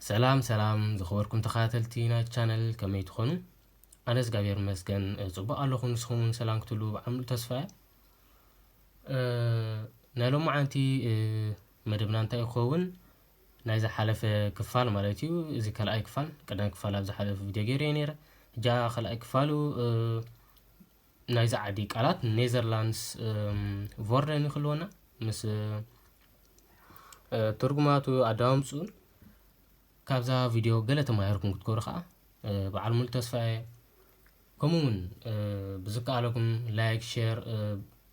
ሰላም ሰላም ዝኸበርኩም ተኸታተልቲ ናይ ቻነል፣ ከመይ ትኾኑ? ኣነ እግዚኣብሔር ይመስገን፣ እ፣ ጽቡቕ ኣለኹ። ንስኹም እውን ሰላም ክትህሉ ብዓሙሉ ተስፋ እየ። እ፣ ናይ ሎማዓንቲ፣ እ፣ መደብና እንታይ ይኸውን? ናይ ዝሓለፈ ክፋል ማለት እዩ። እዚ ካልኣይ ክፋል፣ ቀዳማይ ክፋል ኣብ ዝሓለፈ ቪድዮ ገይረ እየ ነይረ። እጃ ካልኣይ ክፋሉ፣ እ፣ ናይዚ ዓዲ ቃላት ኔዘርላንድስ፣ እም፣ ቮርደን ይኽልወና ምስ፣ እ፣ ትርጉማቱ ኣዳምፁን ካብዛ ቪድዮ ገለ ተማሂርኩም ክትኮሩ ከዓ፣ እ፣ በዓል ሙሉ ተስፋ እየ። ከምኡ እውን፣ እ፣ ብዝከኣለኩም ላይክ፣ ሼር፣ እ፣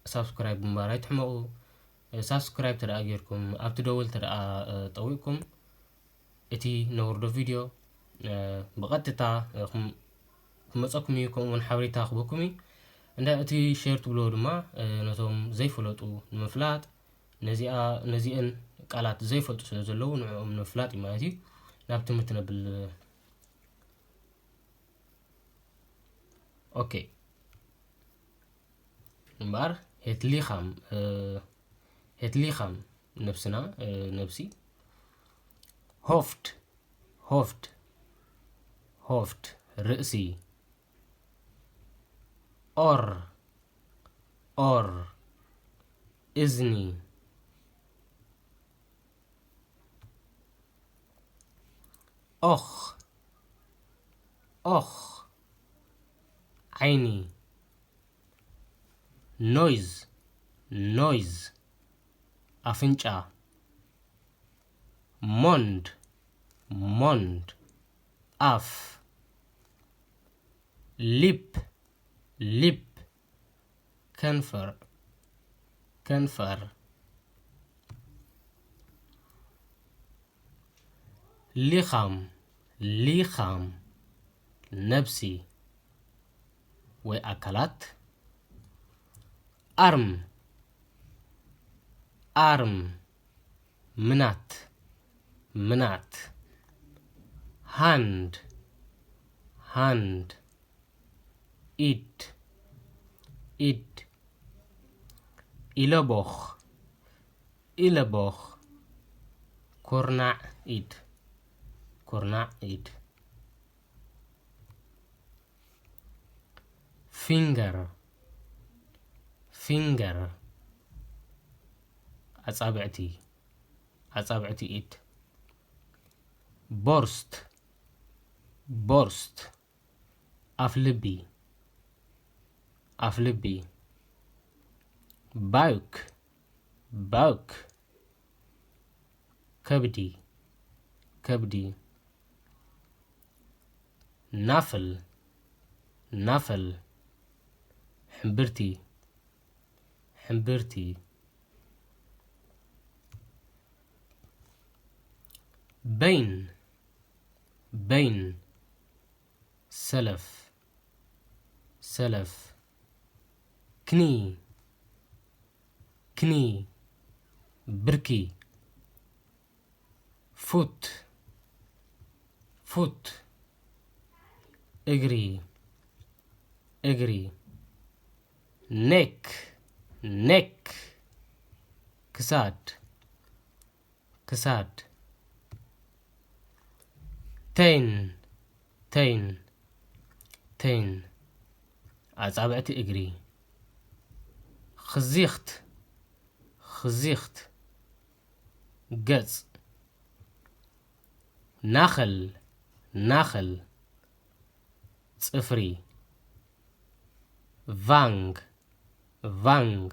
ሳብስክራይብ ብምግባር ኣይትሕመቑ። እ፣ ሳብስክራይብ ተደኣ ጌርኩም ኣብቲ ደወል ተደኣ፣ እ፣ ጠዊቕኩም እቲ ነውርዶ ቪድዮ፣ እ፣ ብቐጥታ፣ እ፣ ክም-፣ ክመፀኩም እዩ። ከምኡ እውን ሓበሬታ ክበኩም እዩ። እንዳ እቲ ሼር ትብልዎ ድማ፣ እ፣ ነቶም ዘይፈለጡ ንምፍላጥ፣ ነዚኣ፣ ነዚአን ቃላት ዘይፈልጡ ስለ ዘለዉ ንዕኦም ንምፍላጥ እዩ ማለት እዩ። ናብ ትምህርቲ ነብል። ኦኬ። እምበኣር ሄትሊኻም፣ እ፣ ሄትሊኻም ነብስና፣ እ፣ ነብሲ። ሆፍት፣ ሆፍት፣ ሆፍት ርእሲ። ኦር፣ ኦር እዝኒ። ኦኽ፣ ኦኽ ዓይኒ። ኖይዝ፣ ኖይዝ ኣፍንጫ። ሞንድ፣ ሞንድ ኣፍ። ሊፕ፣ ሊፕ ከንፈር፣ ከንፈር። ሊኻም፣ ሊኻም ነብሲ ወይ ኣካላት። ኣርም፣ ኣርም ምናት፣ ምናት። ሃንድ፣ ሃንድ ኢድ፣ ኢድ። ኢለቦኽ፣ ኢለቦኽ ኩርናዕ ኢድ፣ ኩርናዕ ኢድ። ፊንገር፣ ፊንገር ኣጻብዕቲ፣ ኣጻብዕቲ ኢድ። ቦርስት፣ ቦርስት ኣፍልቢ፣ ኣፍልቢ። ባውክ፣ ባውክ ከብዲ፣ ከብዲ። ናፍል፣ ናፍል ሕምብርቲ፣ ሕምብርቲ። በይን፣ በይን ሰለፍ፣ ሰለፍ። ክኒ፣ ክኒ ብርኪ። ፉት፣ ፉት እግሪ፣ እግሪ። ኔክ፣ ኔክ ክሳድ፣ ክሳድ። ቴን፣ ቴን፣ ቴን ኣጻብዕቲ እግሪ። ኽዚኽት፣ ኽዚኽት ገጽ። ናኸል፣ ናኸል ጽፍሪ። ቫንግ፣ ቫንግ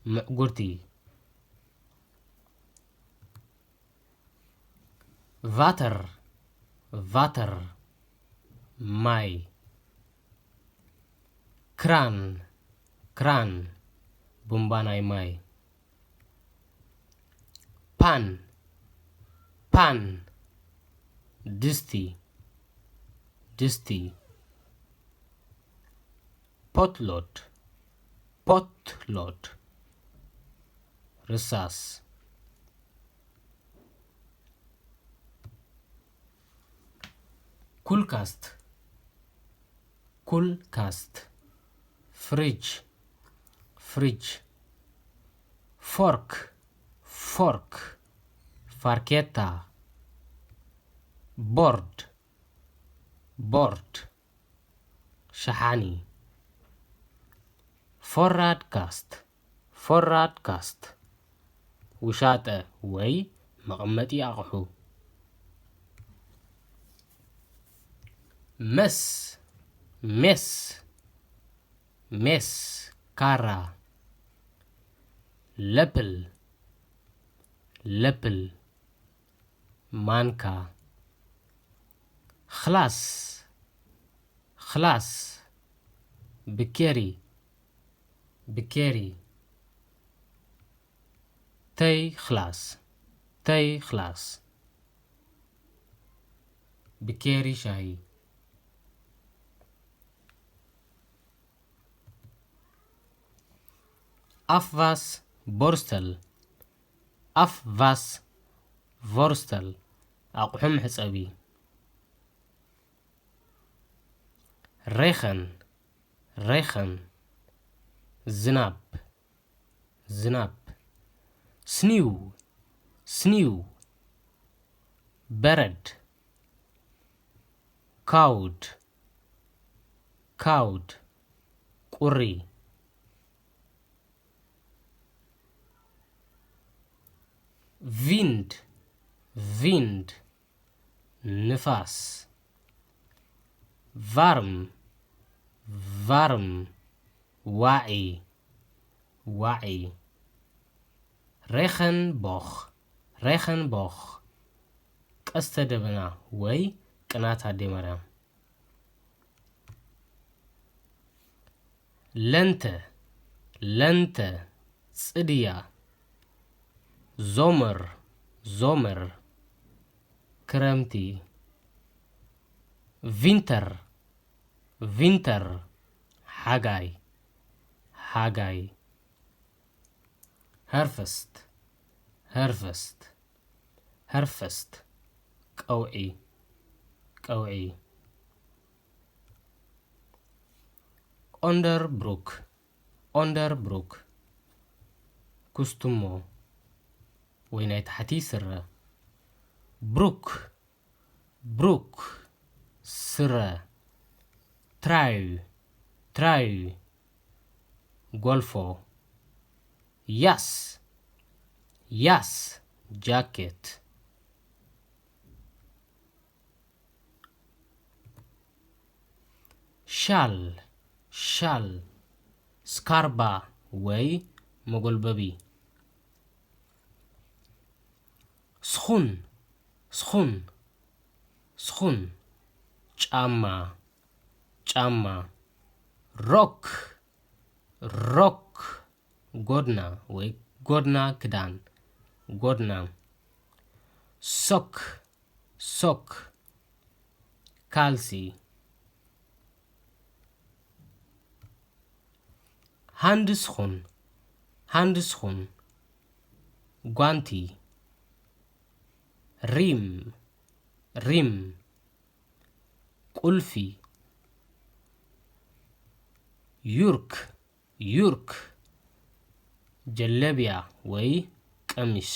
ምዕጉርቲ። ቫተር፣ ቫተር ማይ። ክራን፣ ክራን ቡምባ ናይ ማይ። ፓን፣ ፓን ድስቲ፣ ድስቲ። ፖትሎድ፣ ፖትሎድ ርሳስ። ኩልካስት፣ ኩልካስት ፍሪጅ፣ ፍሪጅ። ፎርክ፣ ፎርክ ፋርኬታ፣ ቦርድ፣ ቦርድ፣ ሸሓኒ። ፎራድ ካስት፣ ፎራድ ካስት፣ ውሻጠ ወይ መቐመጢ ኣቕሑ። መስ፣ ሜስ፣ ሜስ፣ ካራ። ለፕል፣ ለፕል፣ ማንካ። ኽላስ፣ ኽላስ፣ ብኬሪ፣ ብኬሪ። ተይ ኽላስ፣ ተይ ኽላስ፣ ብኬሪ ሻሂ። ኣፍቫስ ቦርስተል፣ ኣፍቫስ ቮርስተል፣ ኣቑሑ መሕጸቢ። ሬኸን፣ ሬኸን፣ ዝናብ፣ ዝናብ። ስኒው፣ ስኒው፣ በረድ። ካውድ፣ ካውድ፣ ቁሪ። ቪንድ፣ ቪንድ፣ ንፋስ። ቫርም፣ ቫርም፣ ዋዒ፣ ዋዒ። ሬኸንቦኽ፣ ሬኸንቦኽ፣ ቀስተ ደበና ወይ ቅናት ኣደይ ማርያም። ለንተ፣ ለንተ፣ ጽድያ። ዞመር፣ ዞመር፣ ክረምቲ። ቪንተር፣ ቪንተር፣ ሓጋይ፣ ሓጋይ። ሀርቨስት፣ ሀርቨስት፣ ሀርቨስት፣ ቀውዒ፣ ቀውዒ። ኦንደር ብሩክ፣ ኦንደር ብሩክ፣ ኩስትሞ ወይ ናይ ታሕቲ ስረ። ብሩክ፣ ብሩክ፣ ስረ። ትራዩ፣ ትራዩ፣ ጎልፎ። ያስ፣ ያስ፣ ጃኬት። ሻል፣ ሻል፣ ስካርባ ወይ መጎልበቢ። ስኹን፣ ስኹን፣ ስኹን፣ ጫማ፣ ጫማ። ሮክ፣ ሮክ፣ ጎድና ወይ ጎድና ክዳን፣ ጎድና። ሶክ፣ ሶክ፣ ካልሲ። ሃንድስኹን፣ ሃንድስኹን፣ ጓንቲ። ሪም፣ ሪም፣ ቁልፊ። ዩርክ፣ ዩርክ፣ ጀለብያ ወይ ቀሚሽ።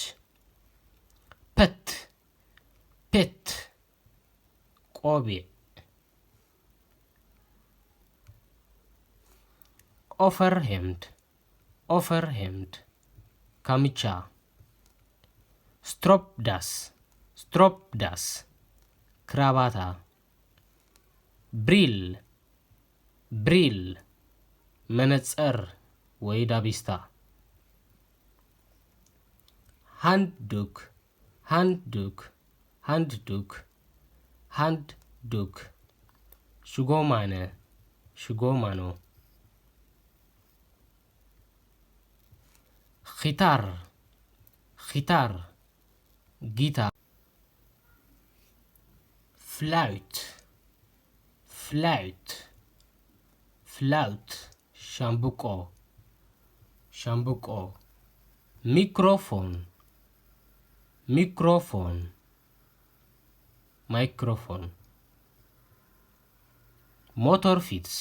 ፐት፣ ፔት፣ ቆቢዕ። ኦፈርሄምድ፣ ኦፈርሄምድ፣ ካምቻ። ስትሮፕ ዳስ፣ ስትሮፕ ዳስ፣ ክራባታ። ብሪል፣ ብሪል፣ መነጸር ወይ ዳቢስታ። ሃንድ ዱክ፣ ሃንድ ዱክ፣ ሃንድ ዱክ፣ ሃንድ ዱክ። ሽጎማነ፣ ሽጎማኖ። ኺታር፣ ኺታር፣ ጊታር። ፍላውት፣ ፍላውት፣ ፍላውት፣ ሻምብቆ፣ ሻምብቆ። ሚክሮፎን፣ ሚክሮፎን፣ ማይክሮፎን። ሞቶር ፊትስ፣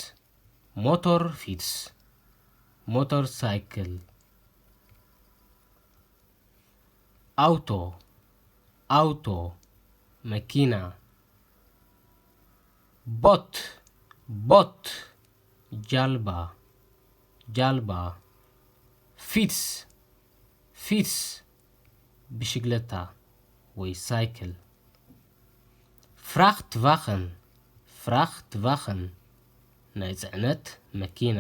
ሞቶር ፊትስ፣ ሞቶር ሳይክል። ኣውቶ፣ ኣውቶ፣ መኪና፣ ቦት፣ ቦት፣ ጃልባ፣ ጃልባ። ፊትስ፣ ፊትስ፣ ብሽግለታ ወይ ሳይክል። ፍራኽትቫኸን፣ ፍራኽትቫኸን፣ ናይ ጽዕነት መኪና።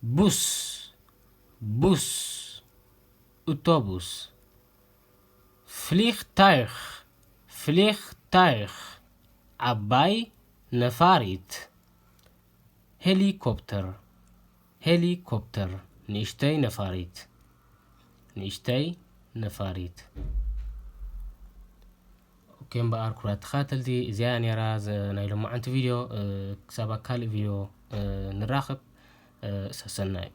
ቡስ፣ ቡስ፣ ኡቶቡስ። ፍሊኽታይኽ፣ ፍሊኽታይኽ፣ ዓባይ ነፋሪት። ሄሊኮፕተር፣ ሄሊኮፕተር፣ ንእሽተይ ነፋሪት፣ ንእሽተይ ነፋሪት። ኦኬ እምበኣር ክቡራት ተኸታተልቲ፣ እዚኣ ነይራ ናይ ሎማዓንቲ ቪድዮ። ክሳብ ኣብ ካልእ ቪድዮ ንራኸብ። ሰሰናዩ።